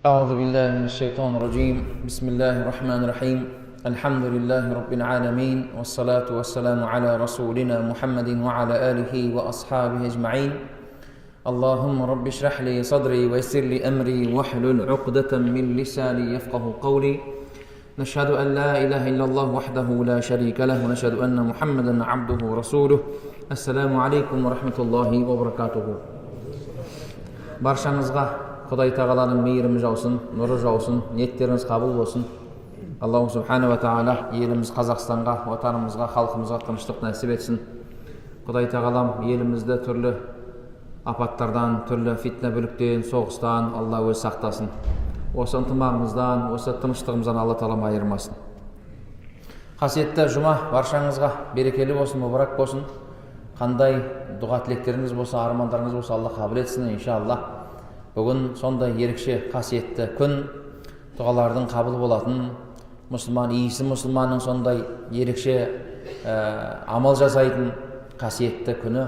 أعوذ بالله من الشيطان الرجيم. بسم الله الرحمن الرحيم. الحمد لله رب العالمين، والصلاة والسلام على رسولنا محمد وعلى آله وأصحابه أجمعين. اللهم رب اشرح لي صدري ويسر لي أمري واحلل عقدة من لساني يفقه قولي. نشهد أن لا إله إلا الله وحده لا شريك له، ونشهد أن محمدا عبده ورسوله. السلام عليكم ورحمة الله وبركاته. Баршаңызға Құдай Тағаланың мейірімі жаусын, нұры жаусын, ниеттеріңіз қабыл болсын. Аллаху субханала тағала еліміз Қазақстанға, отанымызға, халқымызға тыныштық нәсіп етсін. Құдай Тағалам елімізді түрлі апаттардан, түрлі фитна бүліктен, соғыстан Алла өзі сақтасын. Осы ынтымағымыздан, осы тыныштығымыздан Алла Тағалам айырмасын. Қасиетті жұма баршаңызға берекелі болсын, мүбарак болсын. Қандай дұға тілектеріңіз болса, армандарыңыз болса, Алла қабыл етсін, иншалла. Бүгін сондай ерекше қасиетті күн, дұғалардың қабыл болатын, мұсылман иісі мұсылманның сондай ерекше амал жасайтын қасиетті күні.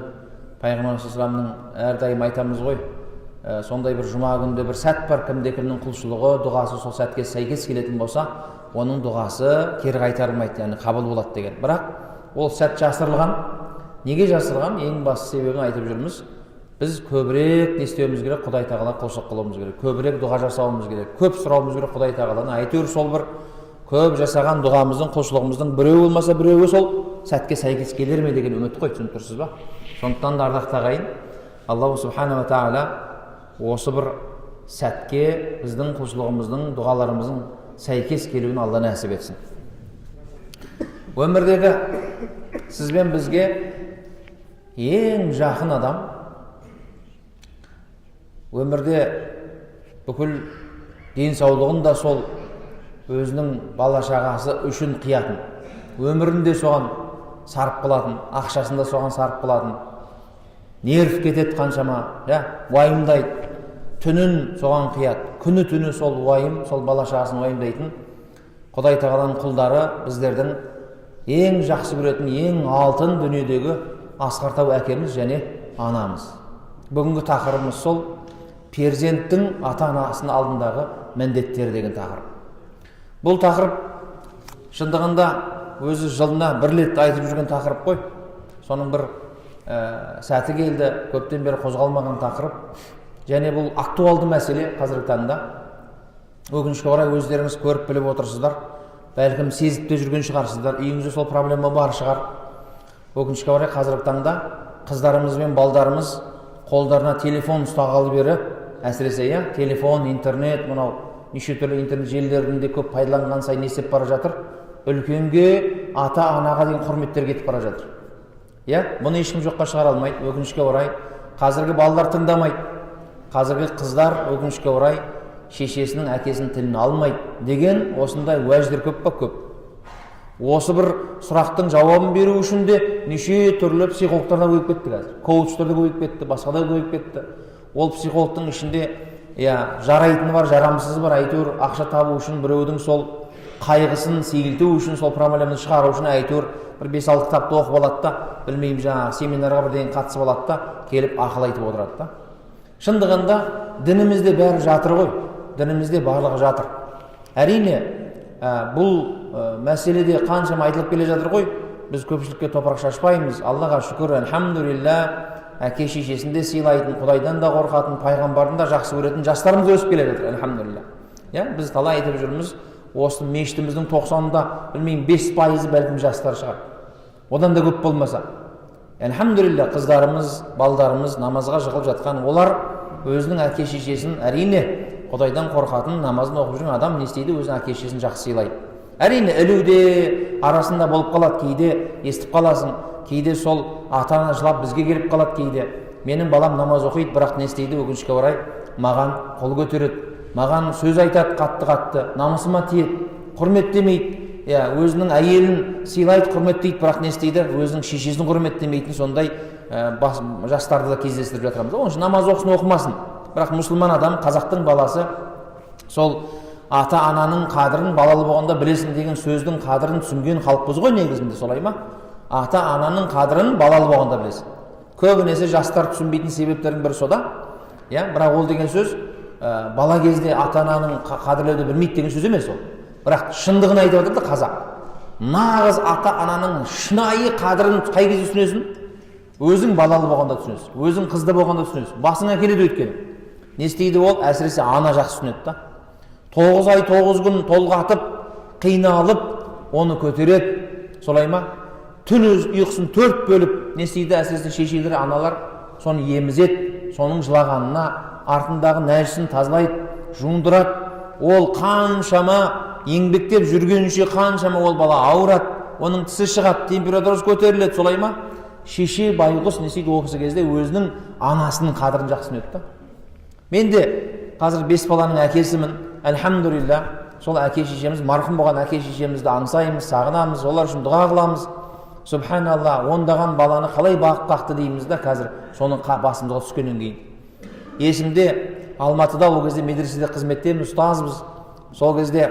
Пайғамбар алейхисаламның әрдайым айтамыз ғой, сондай бір жұма күнінде бір сәт бар, кімде кімнің құлшылығы, дұғасы сол сәтке сәйкес келетін болса, оның дұғасы кері қайтарылмайды, яғни қабыл болады деген. Бірақ ол сәт жасырылған. Неге жасырылған? Ең басты себебін айтып жүрміз: біз көбірек не істеуіміз керек? Құдай Тағала құлшылық қылуымыз керек, көбірек дұға жасауымыз керек, көп сұрауымыз керек Құдай Тағаладан. Әйтеуір сол бір көп жасаған дұғамыздың, құлшылығымыздың біреуі болмаса біреуі сол сәтке сәйкес келер ме деген үміт қой, түсініп тұрсыз ба? Сондықтан да, ардақты ағайын, Аллаху субханала тағала осы бір сәтке біздің құлшылығымыздың, дұғаларымыздың сәйкес келуін Алла нәсіп етсін. Өмірдегі сіз бен бізге ең жақын адам, өмірде бүкіл денсаулығын да сол өзінің бала шағасы үшін қиятын, өмірін де соған сарып қылатын, ақшасын да соған сарып қылатын, нерв кетеді қаншама, иә, уайымдайды, түнін соған қияды, күні түні сол уайым, сол бала шағасын уайымдайтын Құдай Тағаланың құлдары, біздердің ең жақсы көретін, ең алтын дүниедегі асқар тау әкеміз және анамыз. Бүгінгі тақырыбымыз сол перзенттің ата анасының алдындағы міндеттері деген тақырып. Бұл тақырып шындығында өзі жылына бір рет айтып жүрген тақырып қой. Соның бір сәті келді, көптен бері қозғалмаған тақырып және бұл актуалды мәселе қазіргі таңда. Өкінішке орай, өздеріңіз көріп біліп отырсыздар, бәлкім, сезіп те жүрген шығарсыздар, үйіңізде сол проблема бар шығар. Өкінішке орай, қазіргі таңда қыздарымыз бен балдарымыз қолдарына телефон ұстағалы бері, әсіресе, иә, телефон, интернет, мынау неше түрлі интернет желілерін де көп пайдаланған сайын не істеп бара жатыр? Үлкенге, ата анаға деген құрметтер кетіп бара жатыр, иә. Бұны ешкім жоққа шығара алмайды. Өкінішке орай, қазіргі балалар тыңдамайды, қазіргі қыздар, өкінішке орай, шешесінің, әкесінің тілін алмайды деген осындай уәждер көп па? Көп. Осы бір сұрақтың жауабын беру үшін де неше түрлі психологтар да көбейіп кетті қазір, коучтар да көбейіп кетті, басқа да көбейіп кетті. Ол психологтың ішінде, иә, жарайтыны бар, жарамсызы бар. Әйтеуір ақша табу үшін, біреудің сол қайғысын сейілту үшін, сол проблеманы шығару үшін әйтеуір бір бес алты кітапты оқып алады да, білмеймін, жаңағы семинарға бірдеңе қатысып алады да, келіп ақыл айтып отырады да. Шындығында дінімізде бәрі жатыр ғой, дінімізде барлығы жатыр. Әрине, бұл мәселеде қаншама айтылып келе жатыр ғой. Біз көпшілікке топырақ шашпаймыз. Аллаға шүкір, альхамдулилля, әке шешесін де сыйлайтын, Құдайдан да қорқатын, пайғамбарын да жақсы көретін жастарымыз өсіп келе жатыр, альхамдулилля. Иә, біз талай айтып жүрміз, осы мешітіміздің 90-да, білмеймін, 5%-ы бәлкім жастар шығар, одан да көп болмаса. Альхамдулилля, қыздарымыз, балдарымыз намазға жығылып жатқан, олар өзінің әке шешесін, әрине, Құдайдан қорқатын, намазын оқып жүрген адам не істейді? Өзінің әке шешесін жақсы сыйлайды. Әрине, ілуде арасында болып қалады кейде, естіп қаласың, кейде сол ата ана жылап бізге келіп қалады кейде: «Менің балам намаз оқиды, бірақ не істейді, өкінішке орай, маған қол көтереді, маған сөз айтады қатты қатты, намысыма тиеді, құрметтемейді». Иә, өзінің әйелін сыйлайды, құрметтейді, бірақ не істейді, өзінің шешесін құрметтемейтін сондай жастарды да кездестіріп жатырмыз. Оның үшін намаз оқысын, оқымасын, бірақ мұсылман адам, қазақтың баласы сол ата ананың қадірін балалы болғанда білесің деген сөздің қадірін түсінген халықпыз ғой негізінде, солай ма? Ата ананың қадірін балалы болғанда білесің. Көбінесе жастар түсінбейтін себептердің бірі сода, иә. Бірақ ол деген сөз бала кезде ата ананың қадірлеуді білмейді деген сөз емес ол. Бірақ шындығын айтып жатыр да қазақ. Нағыз ата ананың шынайы қадірін қай кезде түсінесің? Өзің балалы болғанда түсінесің, өзің қызды болғанда түсінесің. Басыңа келеді өйткені. Не істейді ол? Әсіресе ана жақсы түсінеді да. 9 ай 9 күн толғатып, қиналып, оны көтереді. Солай ма? Түн ұйқысын 4 бөліп, не істейді? Әсіресе шешелер, аналар соны емізеді, соның жылағанына, артындағы нәжісін тазалайды, жуындырады. Ол қаншама еңбектеп жүргенше қаншама ол бала ауырады, оның тісі шығады, температурасы көтеріледі, солай ма? Шеше байғұс не істейді осы кезде? Өзінің анасының қадірін жақсы түсінеді да. Мен де қазір 5 баланың әкесімін, әлхамдулилля. Сол әке шешеміз, марқұм болған әке шешемізді аңсаймыз, сағынамыз, олар үшін дұға қыламыз. Субханалла, ондаған баланы қалай бағып қақты дейміз да қазір соның басымызға түскеннен кейін. Есімде, Алматыда ол кезде медреседе қызметтеміз, ұстазбыз. Сол кезде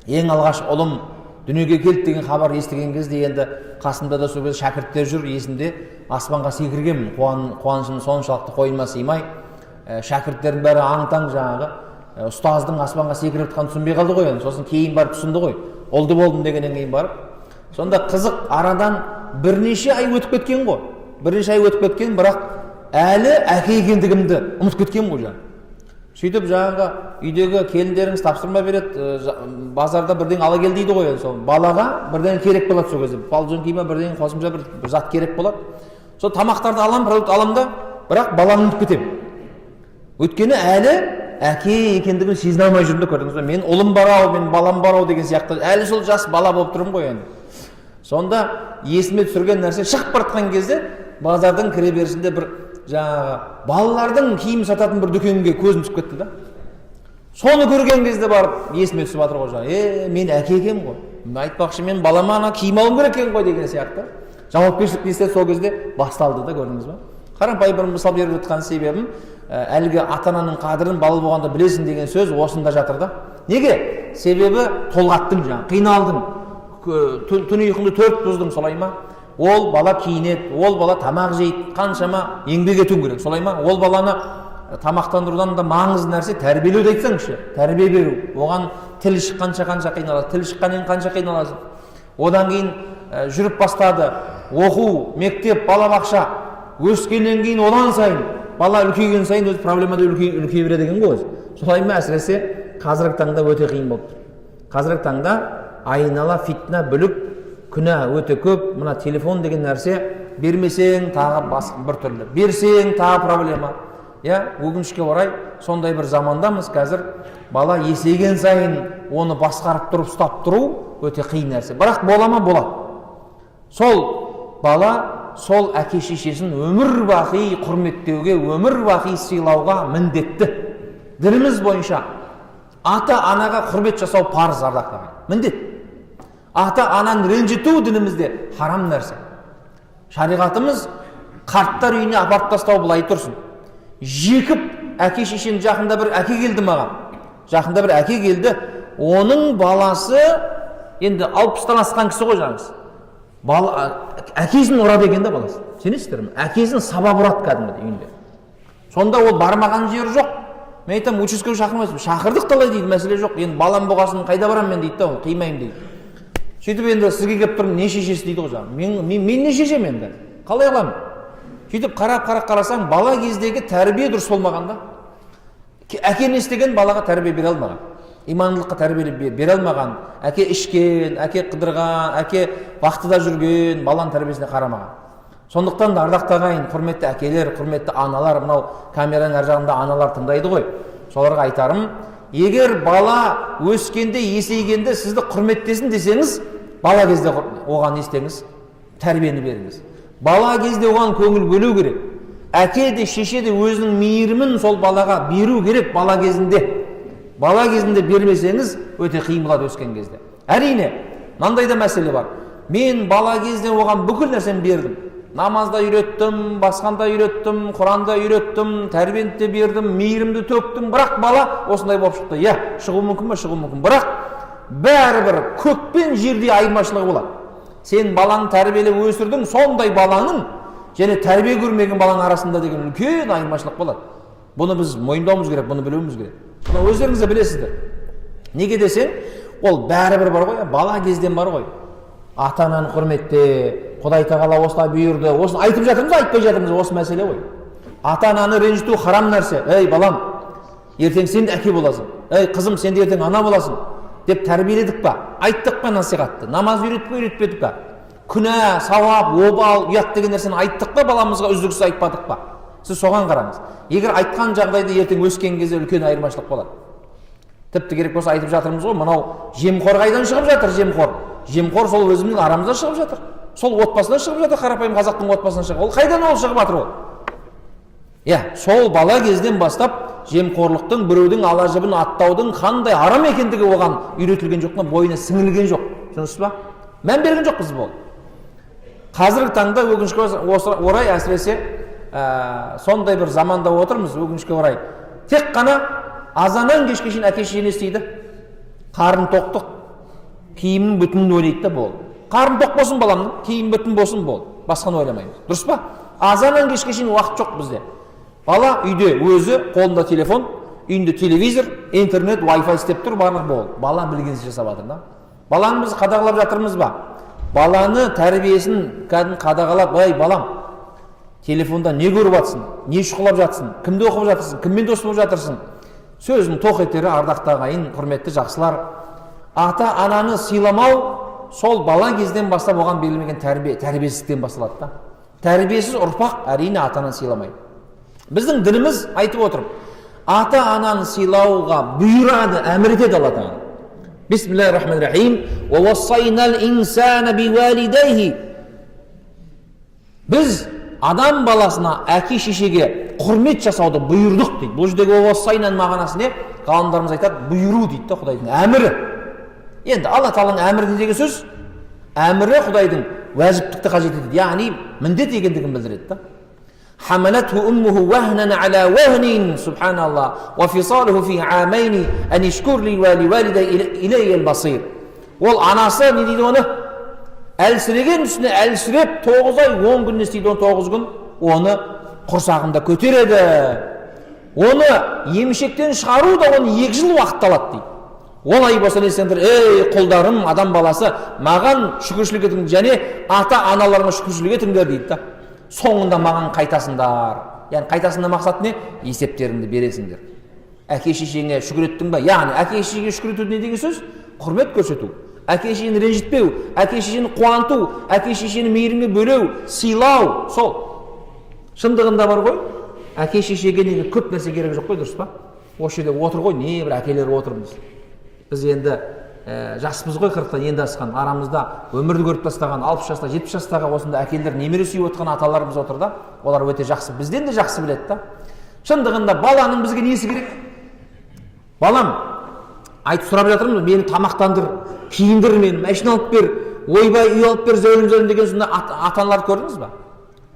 ең алғаш ұлым дүниеге келді деген хабар естіген кезде, енді қасымда да сол кезде шәкірттер жүр, есімде, аспанға секіргенмін, қуанышым соншалықты қойныма сыймай. Шәкірттердің бәрі аң-таң, жаңағы ұстаздың аспанға секіріп жатқанын түсінбей қалды ғой енді. Сосын кейін барып түсінді ғой, ұлды болдым дегеннен кейін барып. Сонда қызық, арадан бірнеше ай өтіп кеткен ғой, бірнеше ай өтіп кеткен, бірақ әлі әке екендігімді ұмытып кеткенмін ғой жаңағы. Сөйтіп жаңағы үйдегі келіндеріңіз тапсырма береді, базарда бірдеңе ала кел дейді ғой енді. Сол балаға бірдеңе керек болады сол кезде, ползунки ма, бірдеңе, қосымша бір зат керек болады. Сол тамақтарды аламын, продукт аламын да, бірақ баланы ұмытып кетемін. Өйткені әлі әке екендігін сезіне алмай жүрмін да, көрдіңіз бе? Мен ұлым бар ау, мен балам бар ау деген сияқты, әлі сол жас бала болып тұрмын ғой енді. Сонда есіме түсірген нәрсе, шығып бара жатқан кезде базардың кіре берісінде бір жаңағы балалардың киім сататын бір дүкенге көзім түсіп кетті да. Соны көрген кезде барып есіме түсіп жатыр ғой жаңағы, мен әке екенмін ғой, айтпақшы, мен балама ана киім алуым керек екен ғой деген сияқты жауапкершілік не істеді, сол кезде басталды да, көрдіңіз ба? Қарапайым бір мысал беріп жатқан себебім, әлгі ата ананың қадірін бала болғанда білесің деген сөз осында жатыр да. Неге? Себебі толғаттың, жаңағы қиналдың, түн ұйқыңды 4 бұздың, солай ма? Ол бала киінеді, ол бала тамақ жейді, қаншама еңбек етуің керек, солай ма? Ол баланы тамақтандырудан да маңызды нәрсе тәрбиелеуді айтсаңшы, тәрбие беру. Оған тіл шыққанша қанша қиналасың, тіл шыққаннан кейін қанша қиналасың. Одан кейін жүріп бастады, оқу, мектеп, балабақша. Өскеннен кейін одан сайын, бала үлкейген сайын өзі проблема да үлкейе береді екен ғой өзі, солай ма? Әсіресе қазіргі таңда өте қиын болып тұр. Қазіргі таңда айнала фитна, бүлік, күнә өте көп. Мына телефон деген нәрсе, бермесең тағы басқа бір түрлі, берсең тағы проблема. Иә, өкінішке орай сондай бір замандамыз қазір. Бала есейген сайын оны басқарып тұрып, ұстап тұру өте қиын нәрсе. Бірақ бола ма? Болады. Сол бала сол әке шешесін өмір бақи құрметтеуге, өмір бақи сыйлауға міндетті. Дініміз бойынша ата анаға құрмет жасау парыз, ардақты ағайын, міндет. Ата ананы ренжіту дінімізде харам нәрсе. Шариғатымыз қарттар үйіне апарып тастау былай тұрсын, жекіп әке шешені. Жақында бір әке келді маған, жақында бір әке келді. Оның баласы енді 60-тан асқан кісі ғой жаңағы. Бала әкесін ұрады екен да баласы, сенесіздер ме? Әкесін сабап ұрады кәдімгідей үйінде. Сонда ол бармаған жері жоқ. Мен айтамын, участковый шақырмайсың? Шақырдық талай дейді, мәселе жоқ. Енді балам болғасын қайда барамын мен дейді да, ол қимаймын дейді. Сөйтіп енді сізге келіп тұрмын, не шешесіз дейді ғой жаңағы. Мен не шешемін енді, қалай қыламын? Сөйтіп қарап, қарап қарасаң, бала кездегі тәрбие дұрыс болмаған да. Әке не істеген? Балаға тәрбие бере алмаған, имандылыққа тәрбие бере алмаған. Әке ішкен, әке қыдырған, әке бақтыда жүрген, баланың тәрбиесіне қарамаған. Сондықтан да, ардақты ағайын, құрметті әкелер, құрметті аналар, мынау камераның ар жағында аналар тыңдайды ғой, соларға айтарым: егер бала өскенде, есейгенде сізді құрметтесін десеңіз, бала кезде оған не істеңіз? Тәрбиені беріңіз. Бала кезде оған көңіл бөлу керек. Әке де, шеше де өзінің мейірімін сол балаға беру керек бала кезінде. Бала кезінде бермесеңіз, өте қиын болады өскен кезде. Әрине, мынандай да мәселе бар: мен бала кезде оған бүкіл нәрсені бердім, намазда үйреттім, басқанда үйреттім, құранда үйреттім, тәрбиені де бердім, мейірімді төктім, бірақ бала осындай болып шықты. Иә, шығуы мүмкін ба? Шығуы мүмкін. Бірақ бәрібір көк пен жердей айырмашылығы болады. Сен балаңды тәрбиелеп өсірдің, сондай баланың және тәрбие көрмеген баланың арасында деген үлкен айырмашылық болады. Бұны біз мойындауымыз керек, бұны білуіміз керек. Бұны өздеріңіз де білесіздер. Неге десең, ол бәрібір бар ғой, бала кезден бар ғой. Ата ананы құрметте, Құдай тағала осылай бұйырды. Осыны айтып жатырмыз, айтпай жатырмыз, осы мәселе ғой. Ата ананы ренжіту харам нәрсе. Ей балам, ертең сен де әке боласың. Ей қызым, сен де ертең ана боласың деп тәрбиеледік па? Айттық па насихатты? Намаз үйреттік пе, үйретпедік па? Күнә, сауап, обал, ұят деген нәрсені айттық па баламызға, үздіксіз айтпадық па? Сіз соған қараңыз. Егер айтқан жағдайда ертең өскен кезде үлкен айырмашылық болады. Тіпті керек болса айтып жатырмыз ғой, мынау жемқор қайдан шығып жатыр, жемқор? Жемқор сол өзіміздің арамыздан шығып жатыр. Сол отбасынан шығып жатыр, қарапайым қазақтың отбасынан шығып. Ол қайдан ол шығып жатыр ол? Иә, сол бала кезден бастап жемқорлықтың, біреудің ала жібін аттаудың қандай арам екендігі оған үйретілген жоқ па, бойына сіңілген жоқ. Түсінесіз ба? Мән берген жоқпыз бұл. Қазіргі таңда өкінішке орай, әсіресе сондай бір заманда отырмыз, өкінішке орай. Тек қана азаннан кешке шейін әке шеше не істейді? Қарын тоқтық, киімнің бүтінін ойлайды да, болды. Қарын тоқ болсын баламның, киім бүтін болсын, болды. Басқаны ойламаймыз. Дұрыс па? Азаннан кешке шейін уақыт жоқ бізде. Бала үйде өзі, қолында телефон, үйінде телевизор, интернет, Wi-Fi істеп тұр, барлық болды. Бала білгенше жасап жатыр да. Баланы біз қадағалап жатырмыз ба? Баланы тәрбиесін кәдімгі қадағалап, ей балам, телефонда не көріп жатсың, не шұқылап жатсың, кімді оқып жатырсың, кіммен дос болып жатырсың? Сөздің тоқ етері, ардақты ағайын, құрметті жақсылар, ата ананы сыйламау сол бала кезден бастап оған берілмеген тәрбие, тәрбиесіздіктен басталады да. Тәрбиесіз ұрпақ әрине ата ананы сыйламайды. Біздің дініміз айтып отыр, ата ананы сыйлауға бұйырады, әмір етеді Алла тағала. Бисмиллахи. Біз адам баласына, әке шешеге құрмет жасауды бұйырдық дейді. Бұл жердегі уассайнаның мағынасы не? Ғалымдарымыз айтады, бұйыру дейді да, Құдайдың әмірі. Енді Алла тағаланың әмірі не деген сөз? Әмірі Құдайдың уәжіптікті қажет етеді, яғни міндет екендігін білдіреді да. حملته أمه وهنا على وهن سبحان الله وفصاله في عامين أن اشكر لي ولوالدي إلي المصير. Ол анасы не дейді, оны әлсіреген үстіне әлсіреп 9 ай 10 күн не істейді, оны 9 күн оны құрсағында көтереді. Оны емшектен шығару да оны 2 жыл уақыт алады дейді. Олай болса не істеңдер, ей құлдарым, адам баласы, маған шүкіршілік етіңдер және ата аналарыңа шүкіршілік етіңдер дейді да. Соңында маған қайтасыңдар. Яғни қайтасыңдар мақсат не? Есептеріңді бересіңдер. Әке шешеңе шүкір еттің ба? Яғни әке шешеге шүкір ету не деген сөз? Құрмет көрсету, әке шешені ренжітпеу, әке шешені қуанту, әке шешені мейірімге бөлеу, сыйлау. Сол шындығында бар ғой, әке шешеге неге көп нәрсе керек жоқ қой, дұрыс па? Осы жерде отыр ғой небір әкелер, отырмыз біз енді жаспыз ғой, 40-тан енді асқан, арамызда өмірді көріп тастаған 60 жаста, 70 жастағы осындай әкелер, немере сүйіп отқан аталарымыз отыр да. Олар өте жақсы, бізден де жақсы біледі да. Шындығында баланың бізге несі керек? Балам айтып сұрап жатырмыз, мені тамақтандыр, киіндір, мені машина алып бер, ойбай үй алып бер, зәулім зәулім деген сондай ата аналарды көрдіңіз ба?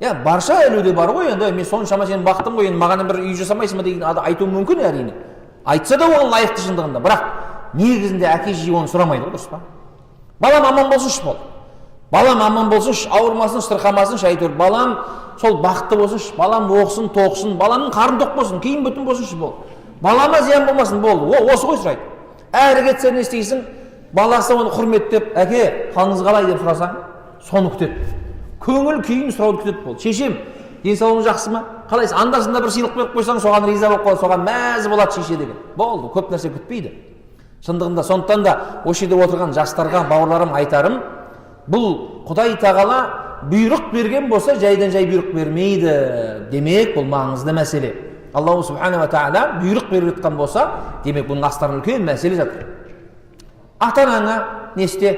Иә, барша ілуде бар ғой. Енді мен соншама сені бақтым ғой, енді маған бір үй жасамайсың ба деген айтуы мүмкін. Әрине, айтса да оған лайықты шындығында, бірақ негізінде әке шеше оны сұрамайды ғой, дұрыс па? Балам аман болсыншы, болды, балам аман болсыншы, ауырмасын, сырқамасыншы, әйтеуір балам сол бақытты болсыншы, балам оқысын, тоқысын, баламның қарны тоқ болсын, киім бүтін болсыншы, болды, балама зиян болмасын, болды. Осы ғой сұрайды. Әрі кетсе не істейсің, баласы оны құрметтеп, әке, халіңіз қалай деп сұрасаң, соны күтеді, көңіл күйін сұрауды күтеді, болды. Шешем, денсаулығың жақсы ма, қалайсың? Анда санда бір сыйлық беріп қойсаң, соған риза болып қалады, соған мәз болады шеше деген, болды, көп нәрсе күтпейді шындығында. Сондықтан да осы жерде отырған жастарға, бауырларым, айтарым, бұл Құдай тағала бұйрық берген болса, жайдан жай бұйрық бермейді. Демек, бұл маңызды мәселе. Аллаху субханала тағала бұйрық беріп жатқан болса, демек, бұның астарында үлкен мәселе жатыр. Ата анаңа не істе,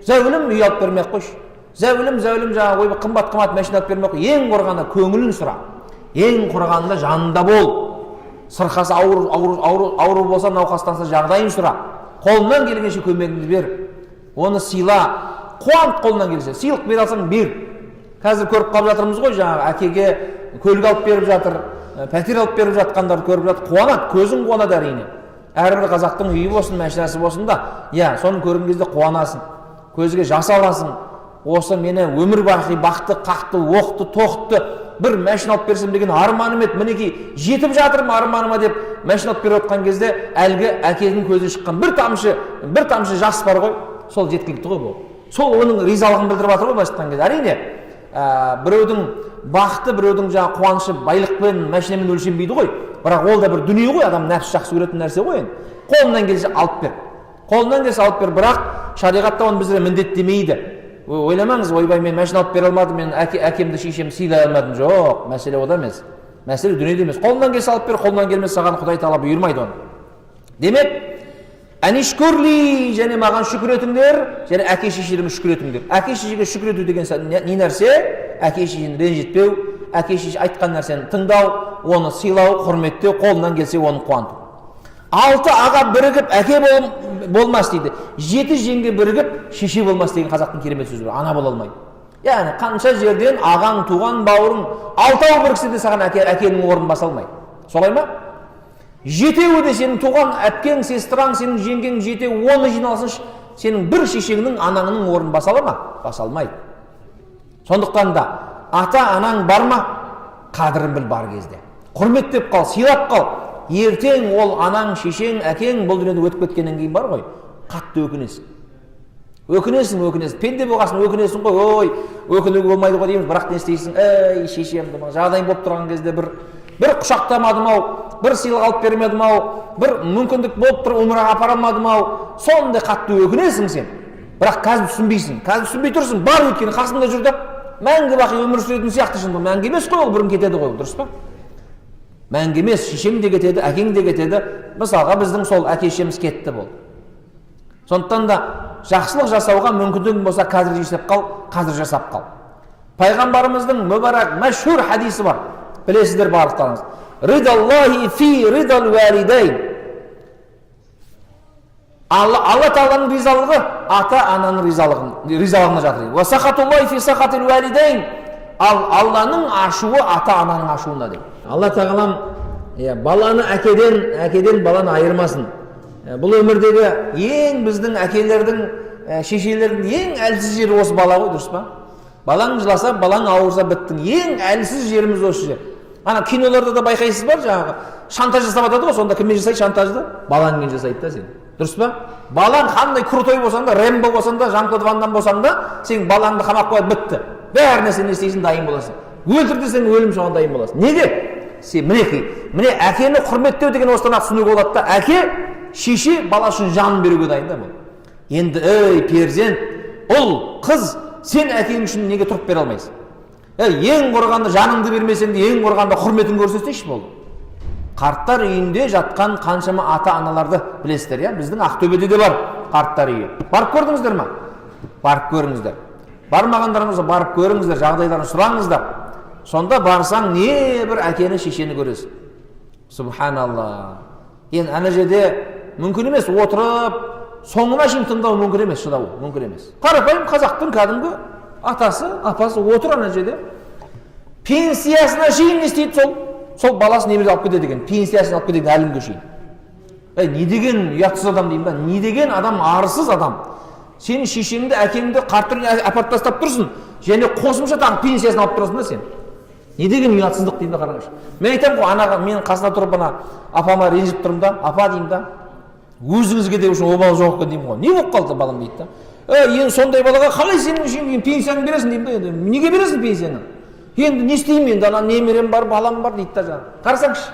зәулім үй алып бермей ақ қойшы, зәулім зәулім жаңағы ойбай қымбат қымбат машина алып бермей ақ қой. Ең құрығанда көңілін сұра, ең құрығанда жанында бол. Сырқасы ауыр, ауру, ауру, ауру болса, науқастанса, жағдайын сұра, қолыңнан келгенше көмегіңді бер, оны сыйла, қуант. Қолыңнан келсе, сыйлық бере алсаң, бер. Қазір көріп қалып жатырмыз ғой, жаңағы әкеге көлік алып беріп жатыр, пәтер алып беріп жатқандарды көріп жатыр, қуанады, көзің қуанады. Әрине, әрбір қазақтың үйі болсын, машинасы болсын да, иә, соны көрген кезде қуанасың, көзге жас аласың. Осы мені өмір бақи бақты, қақты, оқты, тоқты, бір машина алып берсем деген арманым еді, мінекей жетіп жатырмын арманыма деп машина алып беріп жатқан кезде әлгі әкенің көзінен шыққан бір тамшы жас бар ғой, сол жеткілікті ғой бұл. Сол оның ризалығын білдіріп жатыр ғой, былайша айтқан кезде. Әрине, біреудің бақыты, біреудің жаңағы қуанышы байлықпен, машинамен өлшенбейді ғой, бірақ ол да бір дүние ғой, адам нәпсі жақсы көретін нәрсе ғой. Енді қолыңнан келсе, алып бер, қолыңнан келсе, алып бер. Бірақ шариғатта оны бізге міндеттемейді. Ойламаңыз, ойбай, мен машина алып бере алмадым, мен әкемді, шешемді сыйлай алмадым. Жоқ, мәселе ода емес, мәселе дүниеде емес. Қолыңнан келсе, алып бер, қолыңнан келмесе, саған Құдай Тағала бұйырмайды оны. Демек, أن اشكر لي, және маған шүкір етіңдер, және әке шешелеріңе шүкір етіңдер. Әке шешеге шүкір ету деген не нәрсе? Әке шешені ренжітпеу, әке шеше айтқан нәрсені тыңдау, оны сыйлау, құрметтеу, қолынан келсе, оны қуанту. Алты аға бірігіп әке болмас дейді, жеті жеңге бірігіп шеше болмас деген қазақтың керемет сөзі бар. Ана бола алмайды. Яғни қанша жерден ағаң, туған бауырың алтауы біріксе де, саған әкенің орнын баса алмайды, солай ма? Жетеуі де сенің туған әпкең, сестраң, сенің жеңгең жетеуі, оны жиналсыншы, сенің бір шешеңнің, анаңның орнын баса ала ма? Баса алмайды. Сондықтан да ата анаң бар ма, қадірін біл, бар кезде құрметтеп қал, сыйлап қал. Ертең ол анаң, шешең, әкең бұл дүниеден өтіп кеткеннен кейін бар ғой, қатты өкінесің, өкінесің, өкінесің. Пенде болғасын өкінесің ғой. Ой, өкінуге болмайды ғой дейміз, бірақ не істейсің? Ей, шешемді мына жағдайым болып тұрған кезде бір құшақтамадым ау, бір сыйлық алып бермедім ау, бір мүмкіндік болып тұр, умраға апара алмадым ау, сондай қатты өкінесің сен. Бірақ қазір түсінбейсің, қазір түсінбей тұрсың бар, өйткені қасыңда жүр да, мәңгі бақи өмір сүретін сияқты. Шын мәңгі емес қой ол, бұрын кетеді ғой, дұрыс па? Мәңгі емес, шешең де кетеді, әкең де кетеді. Мысалға, біздің сол әке шешеміз кетті болды. Сондықтан да жақсылық жасауға мүмкіндігің болса, қазір жасап қал, қазір жасап қал. Пайғамбарымыздың мүбәрак, мәшһүр хадисі бар, білесіздер барлықтарыңыз: رضا الله في رضا الوالدين. Алла Тағаланың ризалығы ата ананың ризалығында жатыр. وسخط الله في سخط الوالدين. Ал Алланың ашуы ата ананың ашуында деп. Алла Тағалам, иә, баланы әкеден, баланы айырмасын. Бұл өмірдегі ең біздің әкелердің, шешелердің ең әлсіз жері осы бала ғой, дұрыс па? Балаң жыласа, балаң ауырса, біттің. Ең әлсіз жеріміз осы жер. Ана киноларда да байқайсыз ба, жаңағы шантаж жасап жатады ғой. Сонда кіммен жасайды шантажды? Балаңмен жасайды да сен, дұрыс па? Балаң қандай крутой болсаң да, Рэмбо болсаң да, Жан Клод Ван Дам болсаң да, сен балаңды қамап қояды, бітті. Бәріне сен не істейсің? Дайын боласың. Өлтір десең, өлім, соған дайын боласың. Неге сен? Мінекей, міне, әкені құрметтеу деген осыдан ақ түсінуге болады да. Әке, шеше бала үшін жанын беруге дайын да бұл. Енді, ей, перзент, ұл, қыз, сен әкең үшін неге тұрып бере алмайсың? Ей, ең құрығанда жаныңды бермесең де, ең құрығанда құрметін көрсетсейші, болды. Қарттар үйінде жатқан қаншама ата аналарды білесіздер, иә? Біздің Ақтөбеде де бар қарттар үйі. Барып көрдіңіздер ма? Барып көріңіздер. Бармағандарыңыз, барып көріңіздер, жағдайларын сұраңыздар. Сонда барсаң, не бір әкені, шешені көресің, субханалла. Енді ана жерде мүмкін емес отырып соңына шейін тыңдау, мүмкін емес, шыдау мүмкін емес. Қарапайым қазақтың кәдімгі атасы, апасы отыр ана жерде. Пенсиясына шейін не істейді? Сол баласы, немере алып кетеді екен, пенсиясын алып кетеді әлі күнге шейін. Ей, не деген ұятсыз адам деймін да, не деген адам, арсыз адам! Сенің шешеңді, әкеңді қарттар үйіне апарып тастап тұрсың және қосымша тағы пенсиясын алып тұрасың да сен. Не деген ұятсыздық деймін да. Қараңызшы, мен айтамын ғой анаға, мен қасында тұрып ана апама ренжіп тұрмын да. Апа, деймін да, өзіңізге де уже обал жоқ екен деймін ғой. Не болып қалды, балам, дейді да. Е, енді сондай балаға қалай сенің үшін пенсияңды бересің деймін да. Енді неге бересің пенсияны? Енді не істеймін енді, ана немерем бар, балам бар дейді да жаңағы. Қарасаңшы,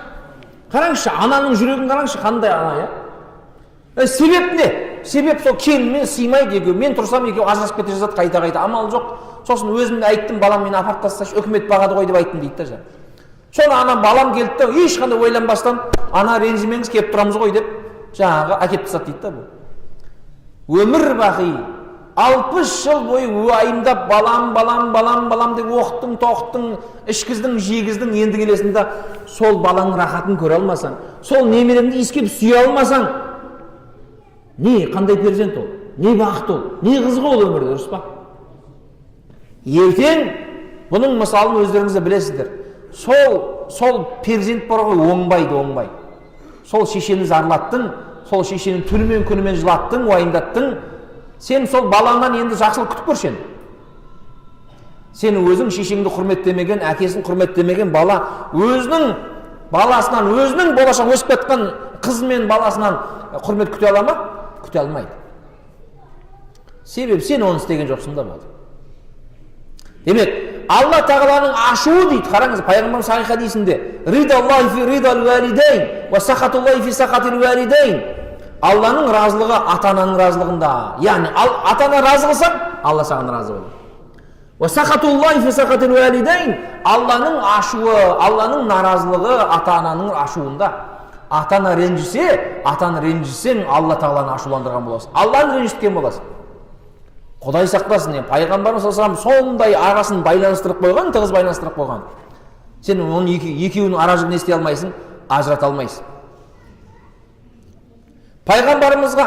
қараңызшы, ананың жүрегін қараңызшы, қандай ана, иә? Себеп не? Себеп сол келінмен сыймайды екеуі. Мен тұрсам, екеуі ажырасып кете жазады қайта қайта амал жоқ. Сосын өзім де айттым: балам, мені апарып тасташы, үкімет бағады ғой деп айттым дейді да жаңағы. Соны ана балам келді да, ешқандай ойланбастан: ана, ренжімеңіз, келіп тұрамыз ғой деп, жаңағы әкеліп тастады дейді да. Бұл өмір бақи 60 жыл бойы уайымдап, балам, балам, балам, балам деп оқыттың, тоқыттың, ішкіздің, жегіздің. Енді келесің да, сол баланың рахатын көре алмасаң, сол немереңді иіскеп сүйе алмасаң, не қандай перзент ол, не бақыт ол, не қызық ол өмірде, дұрыс па? Ертең бұның мысалын өздеріңіз де білесіздер. Сол перзент бар ғой, оңбайды, оңбайды. Сол шешені зарлаттың, сол шешені түнімен, күнімен жылаттың, уайымдаттың. Сен сол балаңнан енді жақсылық күтіп көрші енді. Сен өзің шешеңді құрметтемеген, әкесін құрметтемеген бала өзінің баласынан, өзінің болашақ өсіп жатқан қызы мен баласынан құрмет күте ала ма? Күте алмайды. Себебі сен оны істеген жоқсың да, болды. Демек, Алла тағаланың ашуы дейді, қараңыз, пайғамбарымыз сахих хадисінде: Алланың разылығы ата ананың разылығында. Яғни ата ана разы қылсаң, Алла саған разы болады. Алланың ашуы, Алланың наразылығы ата ананың ашуында. Ата ана ренжісе, ата ана ренжісең, Алла тағаланы ашуландырған боласың, Алланы ренжіткен боласың. Құдай сақтасын. Енді пайғамбарымыз саллаллаху алейхи сондай арасын байланыстырып қойған, тығыз байланыстырып қойған. Сен оның екеуінің ара жігін не істей алмайсың, ажырата алмайсың. Пайғамбарымызға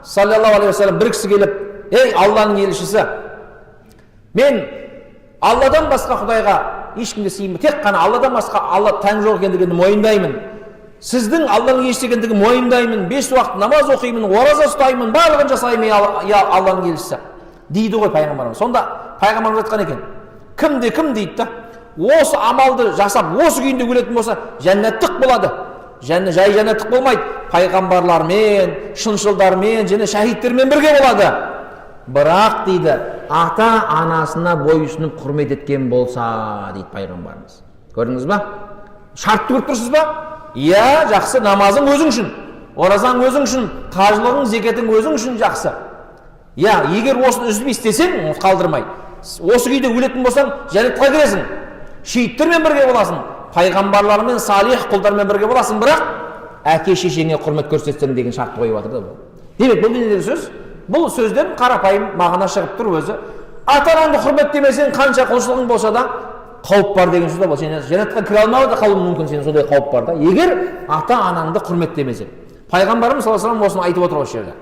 саллаллаху алейхи уассалам бір кісі келіп: «Ей, Алланың елшісі, мен Алладан басқа құдайға ешкімге сыйынбаймын, тек қана Алладан басқа Алла тәңір жоқ екендігін мойындаймын, сіздің Алланың елшісі екендігін мойындаймын, бес уақыт намаз оқимын, ораза ұстаймын, барлығын жасаймын, я Алланың елшісі», – дейді ғой пайғамбарымыз. Сонда пайғамбарымыз айтқан екен: «Кімде кім, – дейді да, – осы амалды жасап, осы күйінде өлетін болса, жәннаттық болады. Және жай жәннаттық болмайды, пайғамбарлармен, шыншылдармен және шәһидтермен бірге болады. Бірақ, – дейді, – ата анасына бойұсынып құрмет еткен болса», – дейді пайғамбарымыз. Көрдіңіз ба, шартты көріп тұрсыз ба? Иә, жақсы, намазың өзің үшін, оразаң өзің үшін, қажылығың, зекетің өзің үшін, жақсы. Иә, егер осыны үзбей істесең, қалдырмай, осы күйде өлетін болсаң, жәннатқа кіресің, шейіттермен бірге боласың, пайғамбарлармен, салих құлдармен бірге боласың, бірақ әке шешеңе құрмет көрсетсең деген шартты қойып жатыр да бұл. Демек, бұл не деген сөз? Бұл сөзден қарапайым мағына шығып тұр өзі: ата анаңды құрметтемесең, қанша құлшылығың болса да, қауіп бар деген сөз да. Бұл сен жәннатқа кіре алмау да қалуың мүмкін, сен сондай қауіп бар да, егер ата анаңды құрметтемесең. Пайғамбарымыз саллаллаху алейхи осыны айтып отыр осы жерде.